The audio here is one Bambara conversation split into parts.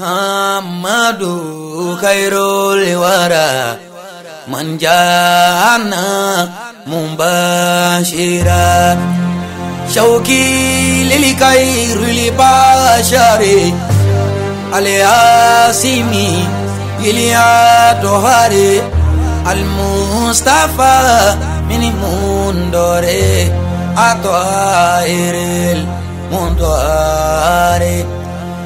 Amadu khairul wara man jana mubashira shauki lil khairil bashari al-asimi iliya tohari al-mustafa min mundore atoiril mundore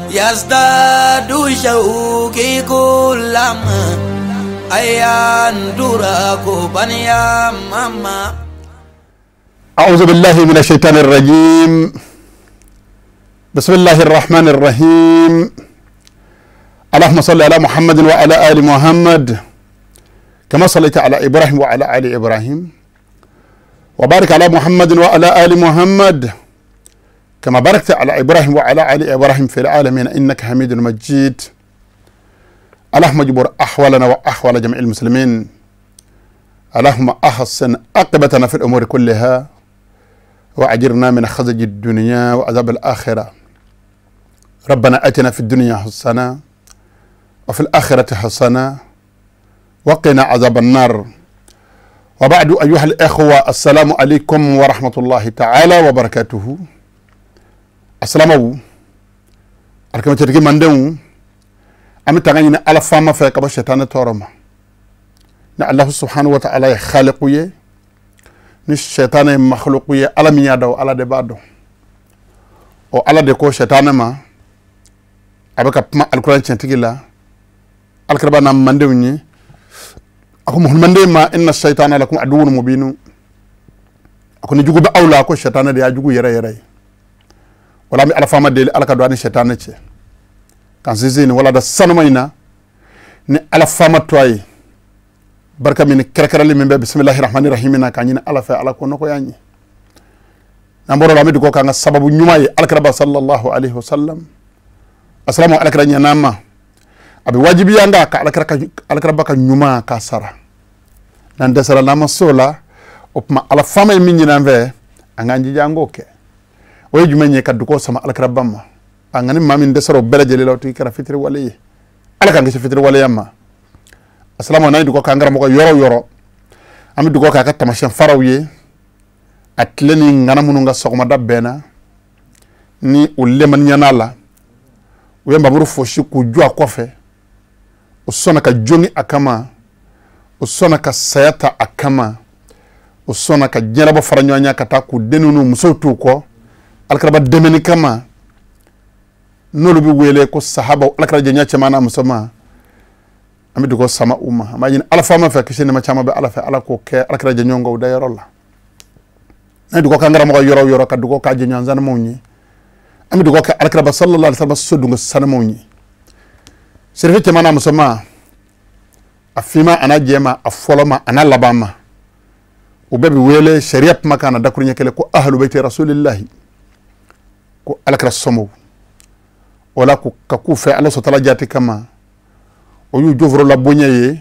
yazdadu shauki kullama ayan duraku baniya mama. أعوذ بالله من الشيطان الرجيم. بسم الله الرحمن الرحيم. اللهم صل على محمد وعلى آل محمد كما صليت على إبراهيم وعلى آل إبراهيم، وبارك على محمد وعلى آل محمد كما باركت على إبراهيم وعلى آل إبراهيم في العالمين إنك حميد مجيد. اللهم اجبر أحوالنا وأحوال جميع المسلمين. اللهم أحسن عاقبتنا في الأمور كلها وأجرنا من خزي الدنيا وعذاب الآخرة. ربنا آتنا في الدنيا حسنة وفي الآخرة حسنة وقنا عذاب النار. وبعد، أيها الإخوة، السلام عليكم ورحمة الله تعالى وبركاته. السلام عليكم. ترجي مندون أم تغني على فما في كبر شيطان تورما. الله سبحانه وتعالى خالقه ni shetane makhluqu ye ala min y'a da ala de b'a dɔn o ala de ko shetane ma a bɛ ka kuma alikuran tiɲɛtigi la alikiraba n'a mandenw ye a ko muhammaden ma inna shaitana lakum aduwwun mubinu. A ko ni jugu bɛ aw la ko shetane de y'a jugu yɛrɛ yɛrɛ ye. Wala an bɛ ala faama deli ala ka don a ni shetane cɛ k'an sinsin nin walada sanuma in na ni ala faama to a ye barika min kɛrɛkɛrɛli min bɛ bisimilahi rahmani rahim na k'a ɲini ala fɛ ala ko nɔgɔya an ye. N'an bɔra o la an bɛ dugawu k'an ka sababu ɲuman ye alakiraba sallallahu alaihi wa sallam. Asalamu alakira ɲɛna ma a bɛ wajibiya an kan ka alakiraba ka ɲuman k'a sara. N'an dɛsɛra n'an ma se o la o tuma ala faama ye min ɲini an fɛ an k'an jija an k'o kɛ. O ye jumɛn ye? Ka dugawu sama alakiraba ma. A nka ni maa min dɛsɛra o bɛɛ lajɛlen la o tigi kɛra fitiriwale ye. Ala k'an kisi fitiriwaleya ma. Asalamu n'an ye dugawu k'an karamɔgɔ yɔrɔ o yɔrɔ an bɛ dugawu k'a ka taamasiyɛn faraw ye a tile ni ŋana minnu ka sɔgɔmada bɛnna ni u lemaniya la u ye nbamuru fosi k'u jɔ a kɔfɛ u sɔnna ka jogi a kama u sɔnna ka saya ta a kama u sɔnna ka diɲɛlabɔ fara ɲɔgɔn kan ka taa k'u denw n'u musow t'u kɔ alikiraba dɛmɛni kama n'olu bɛ wele ko sahabaw alakira jɛɲa cɛman n'a musoman. An bɛ dugawu sama u ma. An b'a ɲini ala faama fɛ kisi nɛɛma caman bɛ ala fɛ ala k'o kɛ alakira jɛɲɔgɔn kan u dayɔrɔ la. N'an ye dugawu k'an karamɔgɔ yɔrɔ o yɔrɔ ka dugawu k'a jɛɲɔgɔn sanumaw ye an bɛ dugawu kɛ alakiraba sallallahu alaihi wa sallam sodunko sanumaw ye. Serifi cɛman n'a musoman a finman a n'a jɛman a fɔlɔ ma a n'a laban ma u bɛɛ bɛ wele sariya kumakan na dakuruɲɛ kelen ko ahlu bayti rasulillahi ko alakira somɔgɔw. O la ka k'u fɛ ala sɔtala jate kama o y'u joforo la bonya ye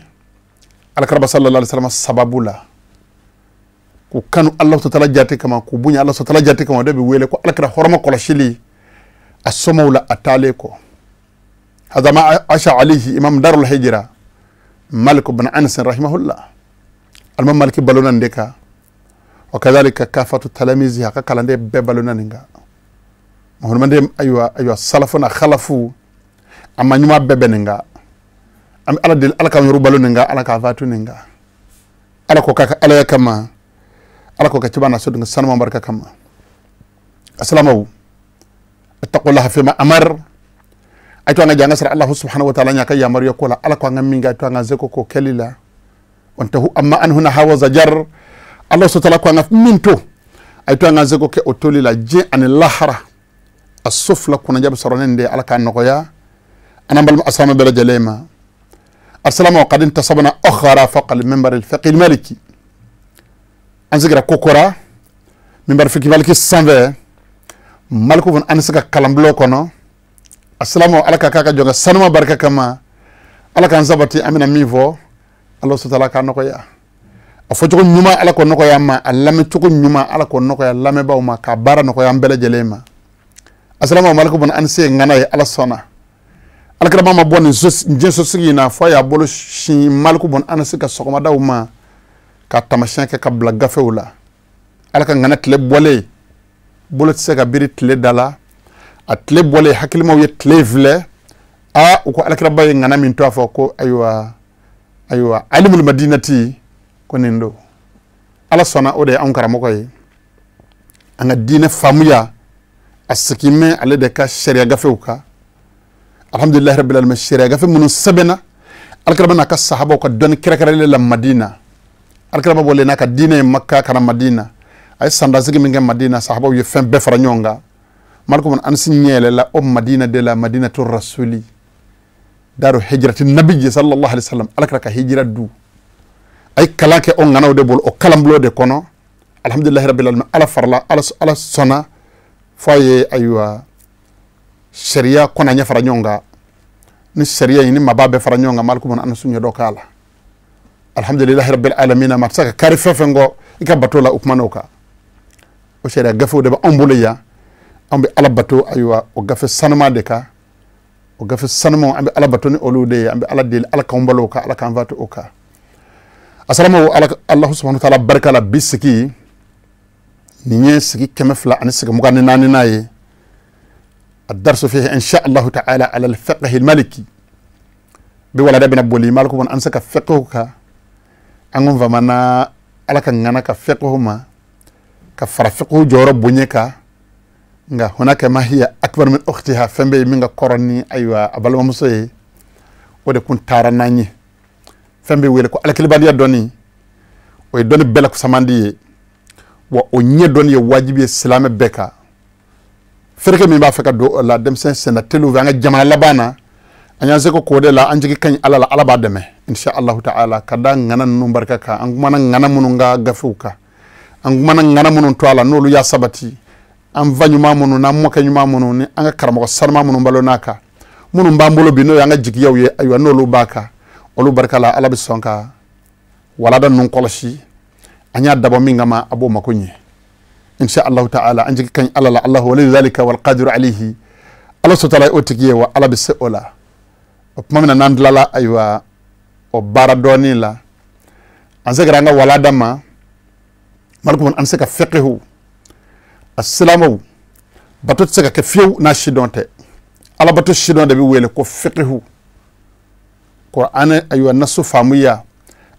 alakiraba sallallahu alaihi wasallam sababu la k'u kanu ala sɔtala jate kama k'u bonya ala sɔtala jate kama o de bɛ wele ko alakira hɔrɔma kɔlɔsili a somɔgɔw la a taalen kɔ. Hada ma asha alayhi imam darul hijra Malik bin Anas rahimahullah alimam Maliki balona nin de kan wa kadhalika kafatu talamizi a ka kalanden bɛɛ balona nin kan. Muhammaden ayiwa ayiwa salafu na khalafu a ma ɲuman bɛɛ bɛ nin kan. An bɛ ala deli ala k'an yɔrɔ balo nin kan ala k'a fatu nin kan ala k'o k'a ka alaya kama ala k'o kɛ ciba na soden sanuma barika kama. Asalamaw ittaqullaha fima amar a to an ka janga sara Allah subhanahu wa ta'ala ɲa ka yamaruya ko la ala ko an ka min kɛ a to an ka zeko k'o kɛli la wantahu amma anhu naha wa zajar. Allah subhanahu wa ta'ala ko an ka min to a to an ka zeko kɛ o toli la diɲɛ ani lahara a so fila kunnaja bɛ sɔrɔ nin de ala k'a nɔgɔya an n'an balima asalama bɛɛ lajɛlen ma. Asalama qad intasabna ukhra fawqa al-minbar al-fiqh al-maliki. An sigira kokora minbar fiqh maliki sanfɛ maliku fana an se ka kalanbulon kɔnɔ. Asalama ala ka k'a ka jɔn ka sanuma barika kama ala k'an sabati an bɛna min fɔ ala subhanahu wa ta'ala k'a nɔgɔya a fɔcogo ɲuman ala k'o nɔgɔya an ma a lamɛncogo ɲuman ala k'o nɔgɔya lamɛnbaaw ma k'a baara nɔgɔya an bɛɛ lajɛlen ma. Asalamu alaikum an se ŋana ye ala sɔnna Alakiraba ma bɔ nin diɲɛ sosigi in na fo a y'a bolo sin Maliku bɔn Anasi ka sɔgɔmadaw ma ka taamasiyɛn kɛ ka bila gafew la. Ala ka ŋana tile bɔlen, bolo tɛ se ka biri tile da la. A tile bɔlen, hakilimaw ye tile filɛ. Aa, u ko alakiraba ye ŋana min to a fɔ ko ayiwa ayiwa alimul madinati ko nin don. Ala sɔnna, o de ye anw karamɔgɔ ye. An ka diinɛ faamuya a segin mɛn ale de ka sariya gafew kan. Alhamdulilahi rabbil alamin, sariya gafe minnu sɛbɛnna alakiraba n'a ka sahabaw ka dɔnni kɛrɛnkɛrɛnlen la Madina. Alakiraba bɔlen n'a ka diinɛ ye Makka ka na Madina, a ye sandasigi min kɛ Madina, sahabaw ye fɛn bɛɛ fara ɲɔgɔn kan. Maliku bun Anasi ɲɛ yɛlɛla o Madina de la, Madinatu Rasuli, daru hijrati nabiyyi sallallahu alaihi wasallam, alakira ka hijira du. A ye kalan kɛ o ŋanaw de bolo, o kalanbulon de kɔnɔ. Alhamdulilahi rabbil alamin, Ala farala, Ala sɔnna fo a ye ayiwa sariya kɔnɔ ɲɛ fara ɲɔgɔn kan. Ni sariya in ni mabaa bɛɛ fara ɲɔgɔn kan, Maliku bun Anasi ɲɛ dɔ k'a la. Alhamdulilahi rabbil alamin, ma tɛ se ka kari fɛn fɛn kɔ i ka bato la, o kuma n'o kan. O sariya gafew de bɛ anw bolo yan. An bɛ Ala bato ayiwa o gafe sanuma de kan. O gafe sanumaw, an bɛ Ala bato ni olu de ye. An bɛ Ala deli, Ala k'anw balo o kan, Ala k'an fatu o kan. Asalamu ala Allahu subhanahu wa ta'ala barika la. Bi sigi nin ye sigi 224nan ye. الدرس فيه إن شاء الله تعالى على الفقه المالكي. bi walada bɛna boli Maliku bun Anasi ka fiqh kan. An ko famana Ala ka ŋana ka fiqh ma ka fara fiqh jɔyɔrɔ bonya kan. Nka hunaka ma hiya akbar min ukhtiha, fɛn bɛ yen min ka kɔrɔ ni ayiwa a balimamuso ye, o de kun taara n'an ye. Fɛn bɛ wele ko alakilibaliya dɔnni, o ye dɔnni bɛɛ la kusamandi ye, wa o ɲɛ dɔnni ye wajibi ye silamɛ bɛɛ kan. Fereke min b'a fɛ ka don o la, denmisɛn senna teliw fɛ an ka jamana laban na, an y'an seko k'o de la. An jigi ka ɲi Ala la, Ala b'a dɛmɛ insha Allahu ta'ala. Ka da ŋana ninnu barika kan, an kumana ŋana minnu ka gafew kan, an kumana ŋana minnu to a la n'olu y'a sabati, an fa ɲuman minnu n'an mɔkɛ ɲuman minnu ni an ka karamɔgɔ sanuma minnu balo n'a kan, minnu b'an bolo bi n'o y'an ka jigiyaw ye, ayiwa n'olu b'a kan, olu barika la, Ala bɛ sɔn ka walada ninnu kɔlɔsi. An y'a dabɔ min kama, a b'o mako ɲɛ insha Allahu ta'ala. An jigi ka ɲi Ala la, Allahu waliyu dhalika wal qadiru alayhi. Ala sɔtala ye o tigi ye, wa Ala bɛ se o la. O tuma min na n'an tilala ayiwa o baara dɔɔnin la, an seginna an ka walada ma. Maliku an se ka fiqhu a silamɛw bato tɛ se ka kɛ fiyewu n'a sidɔn tɛ. Ala bato sidɔn de bɛ wele ko fiqhu. Qur'an ayiwa nasu faamuya,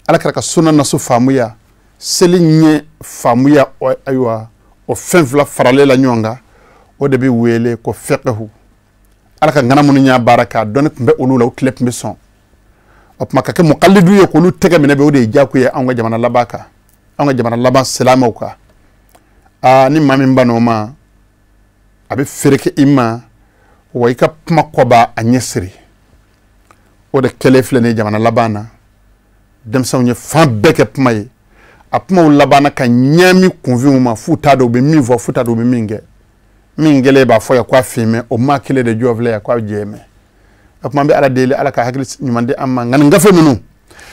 Ala kɛra ka sunna nasu faamuya, seli ɲɛ faamuya, ayiwa o fɛn fila faralen la ɲɔgɔn kan, o de bɛ wele ko fiqhu. Ala ka ŋana minnu y'a baara kɛ, a dɔnni tun bɛ olu la, u tile tun bɛ sɔn. O tuma ka kɛ muqallidu ye k'olu tɛgɛ minɛ bɛ, o de ye diyagoya ye anw ka jamana laban kan, anw ka jamana laban silamɛw kan. Aa, ni maa min banna o ma, a bɛ feere kɛ i ma, wa i ka kuma kɔ b'a a ɲɛ siri. O de kɛlen filɛ nin ye jamana laban na. Denmisɛnw ye fan bɛɛ kɛ kuma ye. A kumaw labanna ka ɲaami kunfinw ma, f'u t'a dɔn u bɛ min fɔ, f'u t'a dɔn u bɛ min kɛ. Min kɛlen b'a fɔ yan k'a finmɛ, o maa kelen de jɔ filɛ yan k'a jɛmɛ. O tuma an bɛ Ala deli, Ala ka hakili ɲuman di an ma. Nka nin gafe ninnu,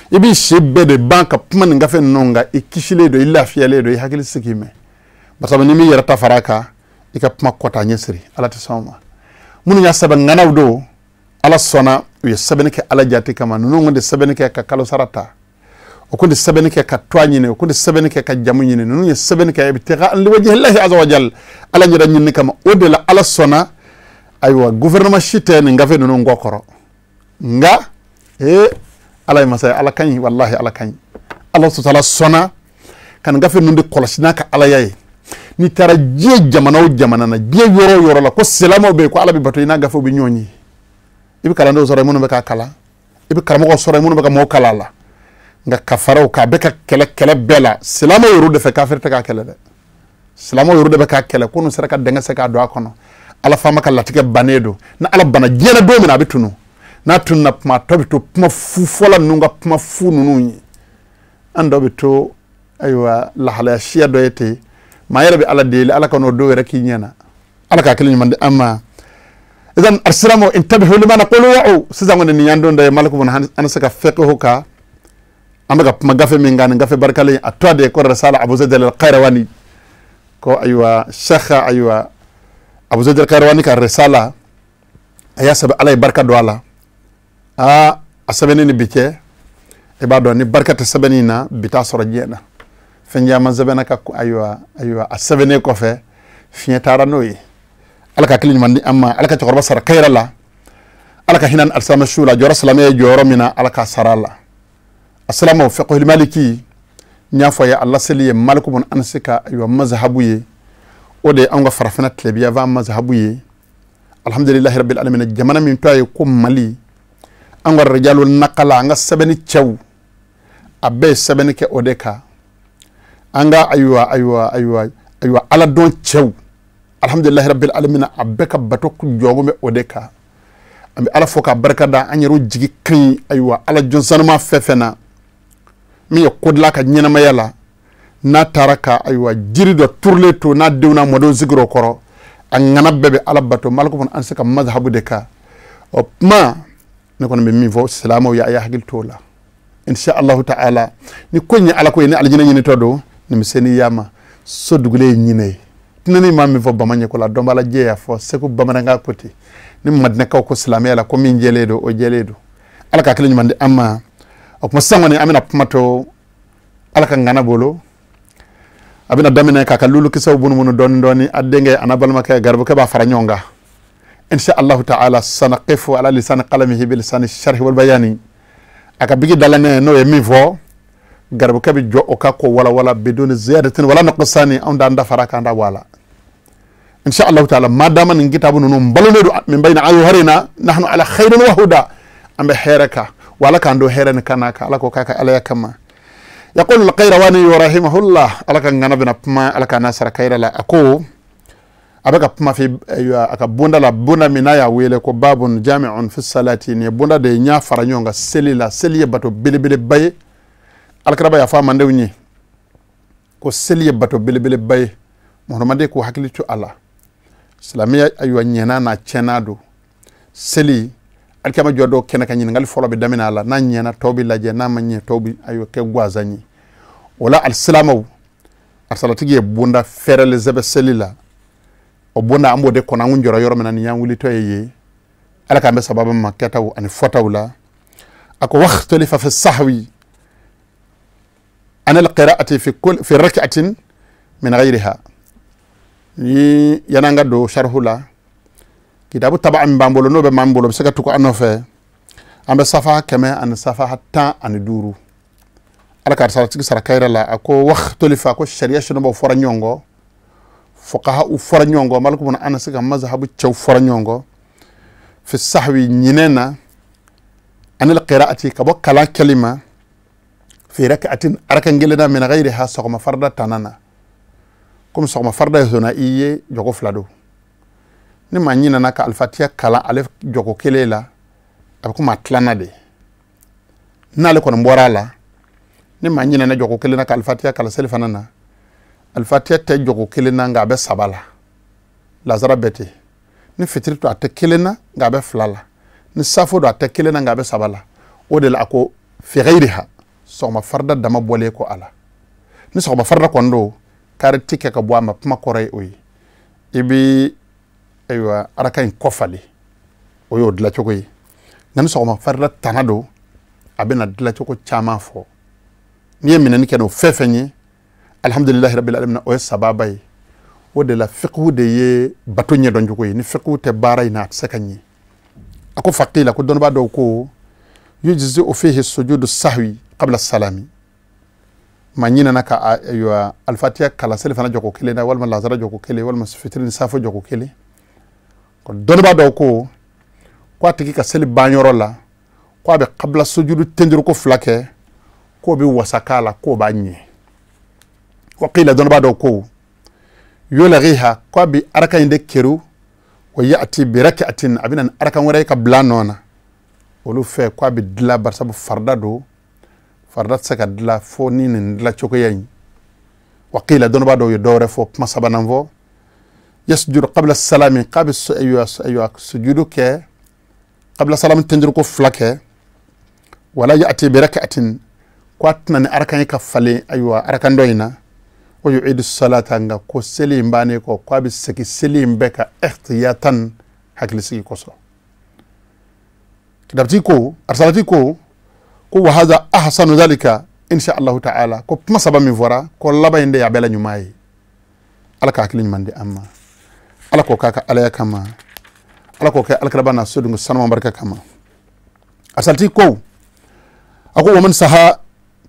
i b'i si bɛɛ de ban ka kuma nin gafe ninnu kan, i kisilen don, i lafiyalen don, i hakili sigi mɛ. Barisa n'i m'i yɛrɛ ta fara a kan, i ka kuma kɔta ɲɛ siri, Ala tɛ sɔn o ma. Minnu y'a sɛbɛn ŋanaw don, Ala sɔnna u ye sɛbɛnni kɛ Ala jate kama. Ninnu kun tɛ sɛbɛnni kɛ ka kalo sara ta, o kun tɛ sɛbɛnni kɛ ka tɔgɔ ɲini, o kun tɛ sɛbɛnni kɛ ka jamu ɲini. Ninnu ye sɛbɛnni kɛ ibtigha liwajhillahi azza wa jal, Ala ɲɛda ɲini kama. O de la Ala sɔnna ayiwa gouvernement si tɛ nin gafe ninnu kɔ kɔrɔ. Nka Ala ye masa ye, Ala ka ɲi, walahi Ala ka ɲi. Ala sɔnna sɔnna ka nin gafe ninnu de kɔlɔsi n'a ka Alaya ye. N'i taara diɲɛ jamana o jamana na, diɲɛ yɔrɔ o yɔrɔ la ko silamɛw bɛ yen, ko Ala bɛ bato, i n'a gafew bɛ ɲɔgɔn ye. I bɛ kalandenw sɔrɔ yen minnu bɛ k'a kalan, i bɛ karamɔgɔw sɔrɔ yen minnu bɛ ka mɔgɔw kalan a la. Nka ka fara o kan, a bɛ ka kɛlɛ kɛlɛ bɛɛ la. Silamɛw yɛrɛ de fɛ, kafiri tɛ k'a kɛlɛ dɛ. Silamɛw yɛrɛ de bɛ k'a kɛlɛ ko n'u sera ka dɛngɛ se k'a don a kɔnɔ. Ala faama ka latigɛ bannen don. Ni Ala banna diɲɛ na don min na, a bɛ tunu. N'a tununa, kuma tɔ bɛ to kuma fu fɔla ninnu ka kuma fu ninnu ye. An dɔ bɛ to ayiwa lahalaya siya dɔ ye ten. Maa yɛrɛ bɛ Ala deli, Ala ka n'o dɔw yɛrɛ k'i ɲɛna. Ala ka hakili ɲuman di an ma. Idan alsilamu intabihu lima naqulu wa'u. Sisan kɔni nin y'an don dɔ ye Maliku bun Anasi ka fiqhu kan. An bɛ ka kuma gafe min kan, nin gafe barikalen a tɔgɔ de ye ko Risala Abu Zayd al-Qayrawani. Ko ayiwa Sheikh ayiwa Abu Zayd al-Qayrawani ka risala, a y'a sɛbɛn, Ala ye barika don a la. Aa, a sɛbɛnni ni bi cɛ, i b'a dɔn ni barika tɛ sɛbɛnni na, bi t'a sɔrɔ diɲɛ na. Fɛn caman sɛbɛnna ka ayiwa ayiwa, a sɛbɛnnen kɔfɛ fiɲɛ taara n'o ye. Ala ka hakili ɲuman di an ma. Ala ka cɛkɔrɔba sara kayira la. Ala ka hinɛ alisilamɛ su la. Jɔyɔrɔ silamɛ ye jɔyɔrɔ min na, Ala k'a sara a la. Asilamaw, fiqhul maliki, n y'a fɔ a ye, a laseli ye Maliku bun Anasi ka ayiwa mazhabu ye. O de ye anw ka farafinna tilebiyafan mazhabu ye. Alhamdulilahi rabbil alamin. Jamana min tɔgɔ ye ko Mali, an ka rijalu nakala, an ka sɛbɛnni cɛw, a bɛɛ ye sɛbɛnni kɛ o de kan. An ka ayiwa ayiwa ayiwa ayiwa, ala dɔn cɛw, alhamdulilahi rabbil alamin, a bɛɛ ka bato jɔgo bɛ o de kan. An bɛ Ala fo k'a barika da. An yɛrɛw jigi ka ɲi ayiwa ala jɔn sanuma fɛn fɛn na, min ye ko dilan ka ɲɛnamaya la, n'a taara ka ayiwa jiri dɔ turulen to, n'a denw n'a mɔdenw sigira o kɔrɔ, a ŋana bɛɛ bɛ Ala bato Maliku kɔni an se ka mazhabu de kan. O kuma ne kɔni bɛ min fɔ silamɛw ye, a y'a hakili t'o la, insha Allahu ta'ala. Ni ko in ye Ala ko ye, ni alijinɛ ɲinitɔ don, nin bɛ se ni yaama so dugulen ye ɲinɛ ye. Tɛnɛni maa min fɔ bama ɲɛko la, dɔnbala jɛ y'a fɔ Segu bamanankan ko ten. Ni Madinɛkaw ko silamɛya la ko min jɛlen don, o jɛlen don. Ala ka hakili ɲuman di an ma. O kuma sisan kɔni, an bɛna kuma to Ala ka ŋana bolo. A bɛna daminɛ k'a ka lulukisɛw munumunu dɔɔni dɔɔni. A denkɛ a n'a balimakɛ garibukɛ b'a fara ɲɔgɔn kan, insha Allahu ta'ala. Sanaqifu ala lisani qalamihi bi lisani sharhi wal bayani. A ka bigi dalanɛ n'o ye min fɔ, garibukɛ bɛ jɔ o ka ko walawala, biduni ziyadatin wala nuqsani. Anw d'an dafara k'an da bɔ a la, insha Allahu ta'ala. Ma dama nin kitabu ninnu balolen don min bayna ayuharina, nahnu ala khairin wa huda, an bɛ hɛrɛ kan. Wa Ala k'an don hɛrɛ ni kana kan. Ala ko k'a ka Alaya kama. يقول القيرواني رحمه الله، ala ka ŋana bɛna kuma, Ala ka n'a sara kayira la. A ko a bɛ ka kuma fi a ka bonda la, bonda min n'a y'a wele ko babun jami'un fi salati. Nin ye bonda de ye n y'a fara ɲɔgɔn kan seli la. Seli ye bato belebeleba ye. Alakiraba y'a fɔ a mandenw ye ko seli ye bato belebeleba ye, mɔgɔden k'u hakili to a la. Silamɛya ayiwa ɲɛna n'a tiɲɛna don seli. Alikama jɔ dɔw kɛnɛ ka ɲininkali fɔlɔ bɛ daminɛ a la. N'a ɲɛna, tɔw bɛ lajɛ. N'a ma ɲɛ, tɔw bɛ ayiwa kɛ gansan ye. O la, alisilamɛw, arisalatigi ye bonda fɛrɛlen sɛbɛn seli la. O bonda, an b'o de kɔnɔ. An kun jɔra yɔrɔ min na, nin y'an wulitɔ ye yen. Ala k'an bɛ sababu ma kɛtaw ani fɔtaw la. A ko wakhtalifa fi sahwi an alqira'ati fi kull fi rak'atin min ghayriha. Ni yan'an ka don sharhu la, kitabu taba min b'an bolo, n'o bɛ m'an bolo, bɛ se ka tugu an nɔfɛ. An bɛ safa 115. Ala ka saratigi sara kayira la. A ko wakhtalifa, ko sariya sinɔbɔ fɔra ɲɔgɔn kɔ, fuqaha u fɔra ɲɔgɔn kɔ, Maliku bun Anasi ka mazhabu cɛw fɔra ɲɔgɔn kɔ, fi sahwi, ɲinɛ na, an alqira'ati, ka bɔ kalan kɛli ma, fi rak'atin, arakan kelen na, min ghayriha, sɔgɔma farida tana na. Komi sɔgɔma farida ye zona i ye jɔgo fila don, ni maa ɲinɛna ka alifatiya kalan ale jɔgo kelen la, a bɛ komi a tilanna de n'ale kɔni bɔra a la. Ni maa ɲinɛna jɔgo kelen na ka alifatiya kalan seli fana na, alifatiya tɛ jɔgo kelen na, nka a bɛ saba la. Lazara bɛɛ ten. Ni fitiri to, a tɛ kelen na, nka a bɛ fila la. Ni safo don, a tɛ kelen na, nka a bɛ saba la. O de la a ko fi ghayriha, sɔgɔma farida dama bɔlen kɔ a la. Ni sɔgɔma farida kɔni don, kari ti kɛ ka bɔ a ma. Kuma kɔrɔ ye o ye. I bi ayiwa araka in kɔfalen, o y'o dilancogo ye. Nka ni sɔgɔma farida tana don, a bɛna dilancogo caman fɔ. N'i ye minɛni kɛ n'o fɛn fɛn ye, alhamdulilahi rabbil alamin, o ye sababa ye. O de la fiqhu de ye bato ɲɛdɔncogo ye. Ni fiqhu tɛ baara in na, a tɛ se ka ɲɛ. A ko faqila, ko dɔnnibaa dɔw ko yujzi'u fihi sujudu sahwi qabla salami. Ma ɲinɛna ka ayiwa alifatiya kalan seli fana jɔko kelen na, walima lazara jɔko kelen, walima fitiri ni safo jɔko kelen, ko dɔnnibaa dɔw ko ko a tigi ka seli ban yɔrɔ la, ko a bɛ qabla sujudu tenjuruko fila kɛ, k'o bɛ wasa k'a la, k'o b'a ɲɛ. Wa qila, dɔnnibaa dɔw ko yulghiha, ko a bɛ araka in de keru, wa ya'ti bi rak'atin, a bɛ na ni arakan wɛrɛ ye ka bila nɔ na. Olu fɛ ko a bɛ dilan, barisabu farida don, farida tɛ se ka dilan fo ni nin dilan cogoya in. Wa qila, dɔnnibaa dɔw ye dɔwɛrɛ fɔ, kuma sabanan fɔ, yasjudu qabla salami, k'a bɛ ayiwa sujudu kɛ qabla salami, tenjuruko fila kɛ, wala ya'ti bi rak'atin, ko a tɛna ni arakan ye ka falen ayiwa arakan dɔ in na. Wa yu'idu salata, nka ko seli in bannen kɔ, ko a bɛ segin seli in bɛɛ kan, ihtiyatan, hakilisigi kosɔn. Kitabti ko arsalati ko ko wa hadha ahsanu dhalika insha Allah ta'ala ko kuma saba min fɔra ko laban in de y'a bɛɛ la ɲuman ye. Ala ka hakili ɲuman di an ma, Ala k'o k'a ka alaya kama, Ala k'o kɛ alakiraba n'a sodenw sanuman barika kama. Arsalati ko a ko wa man saha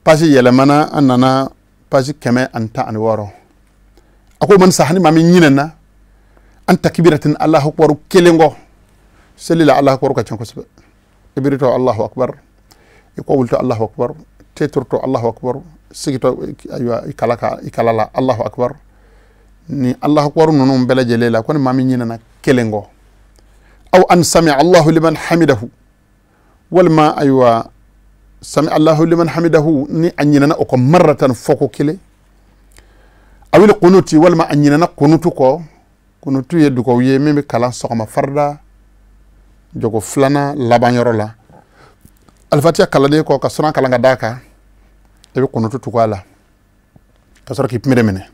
page yɛlɛmana an nana page 116. A ko man saha ni maa min ɲinɛna an takbiratin Allahu akbar kelen kɔ seli la, Allahu akbar ka ca kosɛbɛ. I biritɔ Allahu akbar, i kɔ wulitɔ Allahu akbar, teturtɔ Allahu akbar, sigitɔ ayiwa i kala ka i kala la Allahu akbar. Ni Allahu akbar ninnu bɛɛ lajɛlen la ko ni maa min ɲinɛna kelen kɔ, aw an sami Allahu liman hamidahu, walima ayiwa sami Allahu liman hamidahu ni a ɲinɛna o kɔ marratan fɔko kelen, awil kunuti walima a ɲinɛna kunutu kɔ. Kunutu ye dugawu ye min bɛ kalan sɔgɔma farida jogo filanan laban yɔrɔ la. Alifatiya kalanden kɔ ka suran kalan ka d'a kan, i bɛ kunutu tugu a la ka sɔrɔ k'i kunbere minɛ.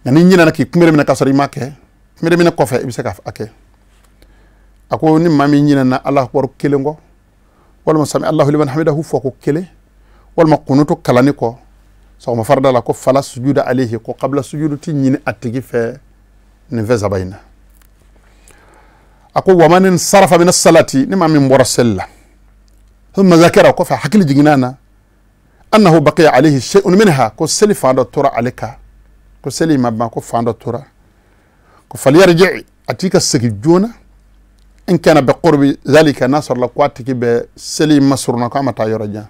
Nka n'i ɲinɛna k'i kunbere minɛ ka sɔrɔ i ma kɛ, kunbere minɛ kɔfɛ i bɛ se ka a kɛ. A ko ni maa min ɲinɛna Allahu akbar kelen kɔ, walima sami Allahu liman hamidahu fɔko kelen, walima kunutu kalanni kɔ sɔgɔma farida la, ko fala sujuda alayhi, ko qabla sujudu ti ɲini a tigi fɛ nin fɛn saba in na. A ko wa man sarafa min salati, ni maa min bɔra seli la, thumma zakara, kɔfɛ hakili jiginna na, annahu baqiya alayhi shay'un minha, ko seli fan dɔ tora ale kan, ko seli ma ban, ko fan dɔ tora, ko falyarji, a tigi ka segin joona, in kana bi qurbi dhalika, n'a sɔrɔla ko a tigi bɛ seli masurunna ko a ma taa yɔrɔ jan,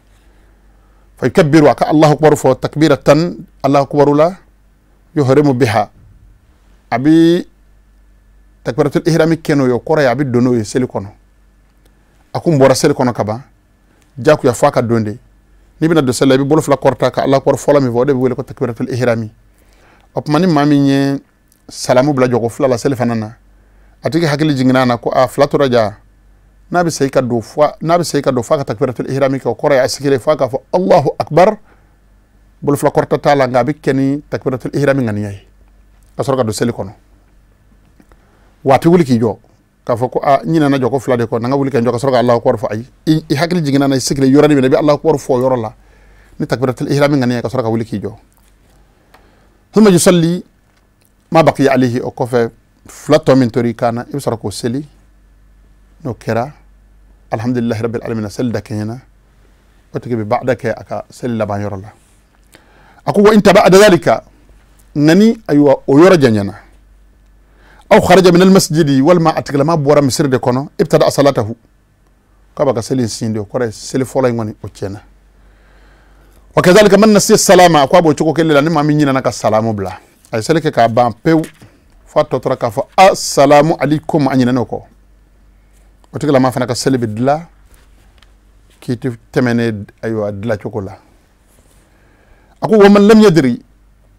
fa yukabbiru, a ka Allahu akbar fɔ takbiratan Allahu akbar la yuhrimu biha, a bi takbiratul ihrami kɛ n'o ye, o kɔrɔ ye a bɛ don n'o ye seli kɔnɔ. A kun bɔra seli kɔnɔ ka ban, jagoya f'a ka don de. N'i bɛna don seli la, i bɛ bolo fila kɔrɔta ka Allahu akbar fɔlɔ min fɔ, o de bɛ wele ko takbiratul ihrami. O tuma ni maa min ye salamu bila jɔgo fila la seli fana na, a tigi hakili jiginna na ko a fila tora ja, n'a bɛ segin ka don fo, n'a bɛ segin ka don f'a ka takbiratul ihrami kɛ, o kɔrɔ ye a sigilen f'a k'a fɔ Allahu akbar, bolo fila kɔrɔta t'a la, nka a bɛ kɛ ni takbiratul ihrami ŋaniya ye ka sɔrɔ ka don seli kɔnɔ. Waati wuli k'i jɔ k'a fɔ ko a n ɲinɛna jɔko fila de kɔ, na n ka wuli ka n jɔ ka sɔrɔ ka Allahu akbar fɔ. Ayi, i hakili jiginna na, i sigilen yɔrɔnin min na, i bɛ Allahu akbar fɔ o yɔrɔ la ni takbiratul ihrami ŋaniya ka sɔrɔ ka wuli k'i jɔ. Thumma yusalli ma baqiya alayhi, o kɔfɛ fila tɔ min tora i kan na, i bɛ sɔrɔ k'o seli. N'o kɛra, alhamdulillahi rabbil alamin, seli da kɛɲɛna, o tigi bɛ ba'da kɛ a ka seli laban yɔrɔ la. A ko wa in taba'ada dhalika, nani ayiwa o yɔrɔ janyana, aw kharaja min almasjidi, walima a tigilama bɔra misiri de kɔnɔ, ibtada salatahu, k'a b'a ka seli sin de, o kɔrɔ ye seli fɔlɔ in kɔni o tiɲɛna. Wa kadhalika man nasiya salama, a ko a b'o cogo kelen la ni maa min ɲinɛna ka salamu bila, a ye seli kɛ k'a ban pewu f'a tɔ tora k'a fɔ assalamu alaikum, a ɲinɛna o kɔ, o tigilama fana ka seli bɛ dilan k'i tɛ tɛmɛnen ayiwa dilan cogo la. A ko wa man lam yadri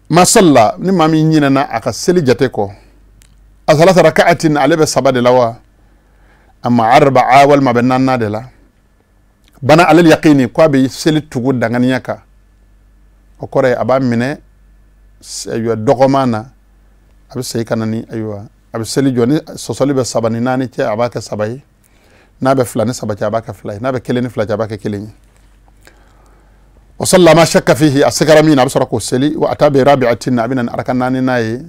ma salla, ni maa min ɲinɛna a ka seli jate kɔ, a salasa raka'atin, ale bɛ saba de la wa amma arba'a, walima a bɛ naaninan de la, bana alal yaqini, ko a bɛ seli tugu danganiya kan, o kɔrɔ ye a b'a minɛ ayiwa dɔgɔman na, a bɛ segin ka na ni ayiwa a bɛ seli jɔ, ni sɔsɔli bɛ saba ni naani cɛ a b'a kɛ saba ye, n'a bɛ fila ni saba cɛ a b'a kɛ fila ye, n'a bɛ kelen ni fila cɛ a b'a kɛ kelen ye. Wa salla ma shakka fihi, a sigara min na a bɛ sɔrɔ k'o seli, wa ata bi rabi'atin, a bɛ na ni araka naani n'a ye,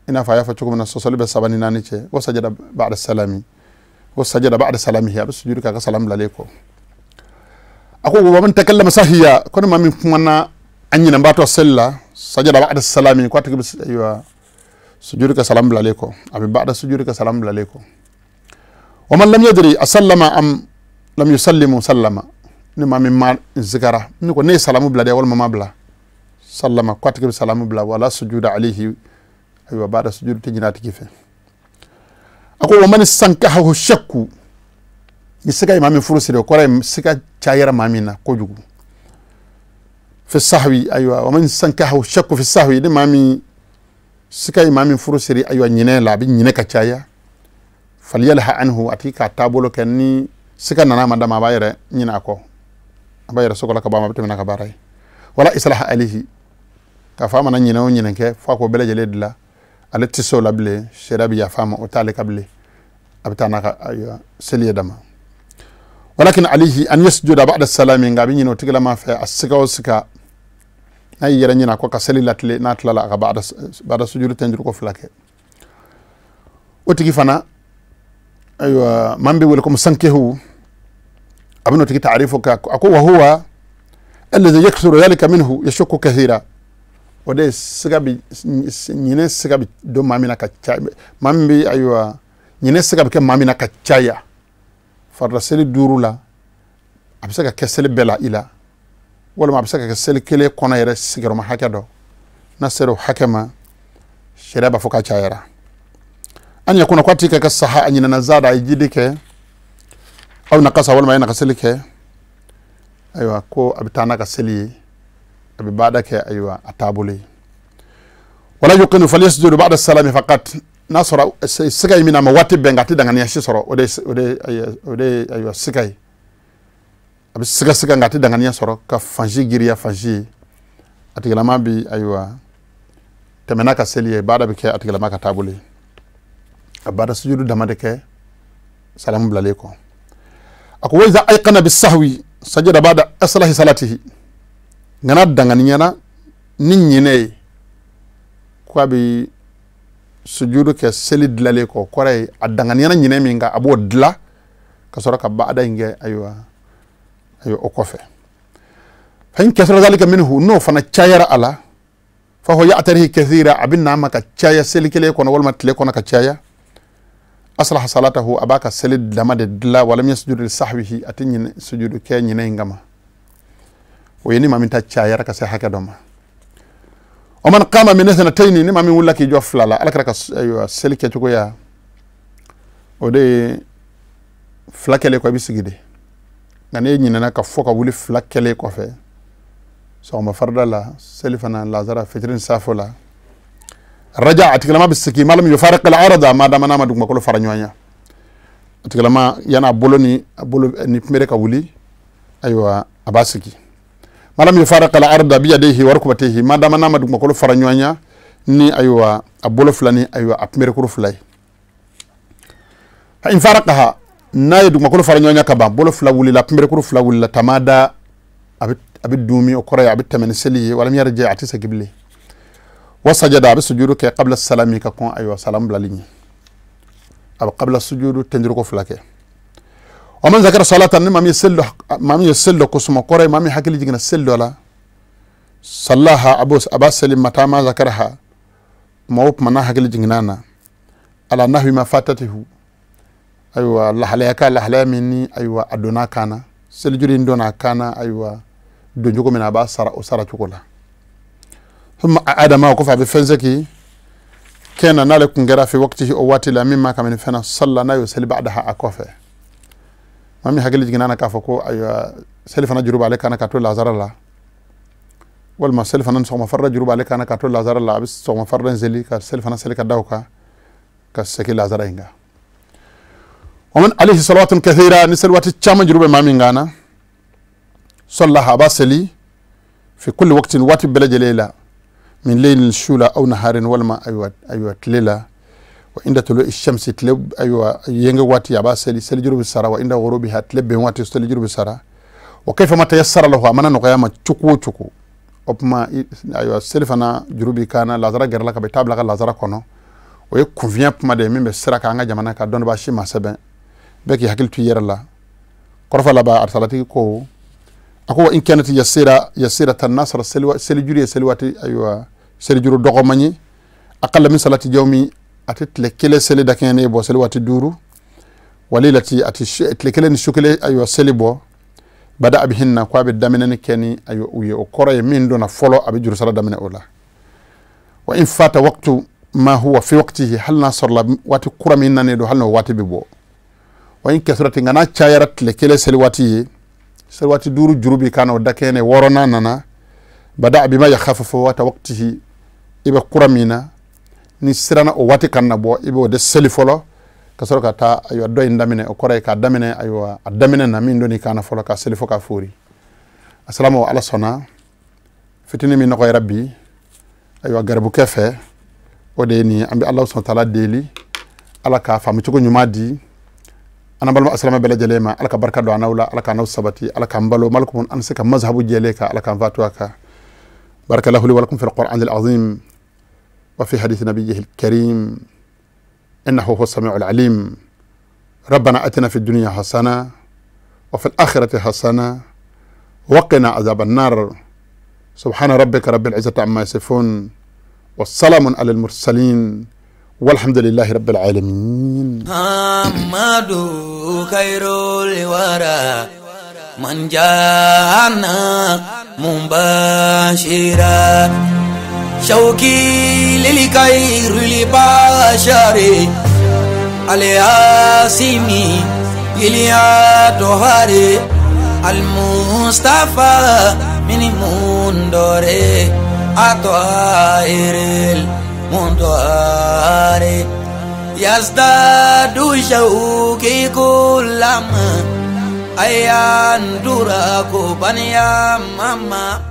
i n'a fɔ a y'a fɔ cogo min na sɔsɔli bɛ saba ni naani cɛ, wa sajada ba'da salami, wa sajada ba'da salamihi, a bɛ sujudu k'a ka salam bilalen kɔ. A ko wa man takallama sahiya, ko ni maa min kumana a ɲinɛbaatɔ seli la, sajada ba'da salami, ko a tigi bɛ ayiwa sujudu ka salam bilalen kɔ, a bɛ ba'da sujudu ka salam bilalen kɔ. Wa man lam yadri asallama am lam yusallimu sallama, ni maa min ma zikara, ni ko ne ye salamu bila dɛ walima ma bila, sallama, ko a tigi bɛ salamu bila, wala sujuda alayhi, ayiwa ba'da sujudu tɛ ɲinɛ a tigi fɛ. A ko wa man sankahahu shakku, ni siga ye maa min furu siri, o kɔrɔ ye siga cayara maa min na kojugu, fi sahwi, ayiwa wa man sankahahu shakku fi sahwi, ni maa min siga ye maa min furu siri ayiwa ɲinɛ la, a bɛ ɲinɛ ka caya, falyalha anhu, a tigi k'a taabolo kɛ, ni siga nana ma d'a ma, a b'a yɛrɛ ɲinɛ a kɔ, a b'a yɛrɛ sogola ka bɔ a ma, a bɛ tɛmɛ n'a ka baara ye. Wala islaha alayhi, k'a fɔ a mana ɲinɛ o ɲinɛ kɛ f'a k'o bɛɛ lajɛlen dilan, ale tɛ se o la bilen, sariya bɛ yafa a ma, o t'ale ka bilen, a bɛ taa n'a ka ayiwa seli ye dama. Walakin alayhi an yasjuda ba'da salami, nka a bɛ ɲini o tigilama fɛ a siga o siga n'a y'i yɛrɛ ɲina ko ka seli latile, n'a tilala a ka ba'da sujudu tɛnjuruko fila kɛ. O tigi fana ayiwa man bɛ wele ko musankehu, a bɛn'o tigi taarifo kɛ. A ko wa huwa alladhi yakthuru dhalika minhu yashukku kathira, o de siga bi ɲinɛ siga bi don maa min na ka caya, maa min bɛ ayiwa ɲinɛ siga bɛ kɛ maa min na ka caya farida seli 5 la, a bɛ se ka kɛ seli bɛɛ la i la, walima a bɛ se ka kɛ seli kelen kɔnɔ yɛrɛ sigiyɔrɔma hakɛ dɔ, n'a sera o hakɛ ma sariya b'a fɔ k'a cayara. An yakuna ko a tigi ka kɛ saha, a ɲinɛna zada, a ye jidi kɛ, aw nakasa walima a ye nakaseli kɛ, ayiwa ko a bɛ taa n'a ka seli ye, a bɛ baada kɛ ayiwa a taabolo ye. Wala yuqinu falyasjudu ba'da salami faqat, n'a sɔrɔ siga ye min a ma waati bɛn nka a tɛ danganiya si sɔrɔ, o de ayiwa siga ye, a bɛ siga siga nka a tɛ danganiya sɔrɔ ka fansi giriya fansi ye, a tigilama bi ayiwa tɛmɛ n'a ka seli ye, baada bɛ kɛ a tigilama ka taabolo ye, a baada sujudu dama de kɛ salamu bilalen kɔ. A ko wa iza ayqana bisahwi sajada ba'da aslahi salatihi, nka n'a danganiyana ni ɲinɛ ye ko a bɛ sujudu kɛ seli dilalen kɔ, kɔrɔ ye a danganiyana ɲinɛ min kan a b'o dila ka sɔrɔ ka baada in kɛ ayiwa o kɔfɛ. Fa in kasara zalika minhu, n'o fana cayara a la, fa huwa ya'tarihi kathira, a bɛ n'a ma ka caya seli kelen kɔnɔ walima tile kɔnɔ ka caya, aslaha salatahu, a b'a ka seli dama de dila, walam yasjudu li sahwihi, a tɛ ɲinɛ sujudu kɛ ɲinɛ in kama. O ye ni maa min ta cayara ka se hakɛ dɔ ma. O man qama min ithnatayni, ni maa min wulila k'i jɔ fila la, Ala kɛra ka ayiwa seli kɛcogoya o de ye fila kɛlen kɔ i bɛ sigi de, nka n'e ɲinɛna ka fɔ ka wuli fila kɛlen kɔfɛ sɔgɔma farida la, seli fana lazara fitiri ni safo la, raja a tigilama bɛ sigi malam yufariq al-arda, ma dama n'a ma dugumakolo fara ɲɔgɔn ya, a tigilama yan'a bolo ni a bolo ni kunbere ka wuli ayiwa a b'a sigi. Malam yufariq al-arda bi yadayhi wa rukbatayhi, ma dama n'a ma dugumakolo fara ɲɔgɔn ya ni ayiwa a bolo fila ni ayiwa a kunberekuru fila ye. Fa in faraqaha, n'a ye dugumakolo fara ɲɔgɔn ya ka ban, bolo fila wulila, kunberekuru fila wulila, tamada a bɛ dumi, o kɔrɔ ye a bɛ tɛmɛ ni seli ye, walam yarji, a tɛ segin bilen. Wa sajada, a bɛ sujudu kɛ qabla salami, ka kɔn ayiwa salam bilali ɲɛ, a bɛ qabla sujudu tɛnjuruko fila kɛ. Wa man zakara salatan, ni maa min ye seli dɔ kosuma, kɔrɔ ye maa min hakili jiginna seli dɔ la, sallaha, a b'a seli mata ma zakaraha, tuma o tuma n'a hakili jiginna na, ala nahwi ma fatatihu, ayiwa lahalaya ka lahalaya min ni ayiwa a donna kan na, selijuru in donna kan na ayiwa don cogo min na a b'a sara o sara cogo la. Thumma adama, o kɔfɛ a bɛ fɛn seki kɛna n'ale kun kɛra fi waqtihi, o waati la, min ma kamini fɛn na, salla, n'a y'o seli ba'daha a kɔfɛ. Maa min hakili jiginna na k'a fɔ ko ayiwa seli fana juru b'ale kan na ka to lazara la, walima seli fana ni sɔgɔma farida juru b'ale kan na ka to lazara la, a bɛ sɔgɔma farida in seli ka seli fana seli ka da o kan ka segin lazara in kan. Wa man alayhi salawatun kathira, ni seli waati caman juru bɛ maa min kan na, sallaha, a b'a seli fi kulli waqtin, waati bɛɛ lajɛlen la, min laylin su la aw naharin, walima ayiwa tile la, wa inda tulu shamsi, tile ayiwa yenge waati a b'a seli, selijuru bɛ sara, wa inda ghurubiha, tile ben waati selijuru bɛ sara, wa kayfa ma tayassara lahu, a mana nɔgɔya ma cogo o cogo. O tuma ayiwa seli fana juru b'i kan na, lazara gɛrɛla ka bɛ taa bila ka lazara kɔnɔ, o ye kunfiya kuma de ye min bɛ sira kan an ka jamana kan, dɔnnibaa si ma sɛbɛn, bɛɛ k'i hakili to i yɛrɛ la. Kɔrɔfɔ laban, arisalatigi ko a ko in kanat yasira tan, n'a sɔrɔ selijuru ye seli waati ayiwa selijuru dɔgɔman ye, aqalla min salati jawmi, a tɛ tile kelen seli dakɛɲɛnen bɔ, seli waati 5, walilati, a tɛ tile kelen ni su kelen ayiwa seli bɔ, bada abihinna, ko a bɛ daminɛni kɛ ni ayiwa u ye, o kɔrɔ ye min donna fɔlɔ a bɛ jurusara daminɛ o la. Wa in fata waqtu ma huwa fi waqtihi, hali n'a sɔrɔla waati kura min nanen don, hali n'o waati bɛ bɔ. Wa in kasurati, nka n'a cayara tile kelen seli waati ye, seli waati 5 juru b'i kan na, o dakɛɲɛnen 6nan nana, bada bima yakhafu fawata waqtihi, i bɛ kura min na ni siranna o waati kana bɔ, i b'o de seli fɔlɔ ka sɔrɔ ka taa ayiwa dɔ in daminɛ, o kɔrɔ ye k'a daminɛ ayiwa a daminɛ na min donn'i kan na fɔlɔ, ka seli fo k'a foori. Asalamu, ala sɔnna fitinin min nɔgɔyara bi ayiwa garibukɛ fɛ, o de ye nin ye. An bɛ Alahu subahana taala deli, Ala k'a faamucogo ɲuman di, An balima asilama bɛɛ lajɛlen ma, Ala ka barika don an n'aw la, Ala k'an n'aw sabati, Ala k'an balo malikum an se ka mazhabu jɛlen kan, Ala k'an fatu a kan. Barakallahu li wa lakum fil qur'an al-azim wa fi hadith nabiyyihi al-karim innahu huwa as-sami'u al-alim. ربنا أتنا في الدنيا حسنة وفي الآخرة حسنة وقنا عذاب النار. سبحان ربك رب العزة عما يصفون والسلام على المرسلين والحمد لله رب العالمين. محمد خير الورى من جاءنا مبشرا شوقي للخير البشر الياسمي إليا طهاري المصطفى من مندوري أطائر المندوري يزداد شوقي كلما أيان دراكو بنيا ماما.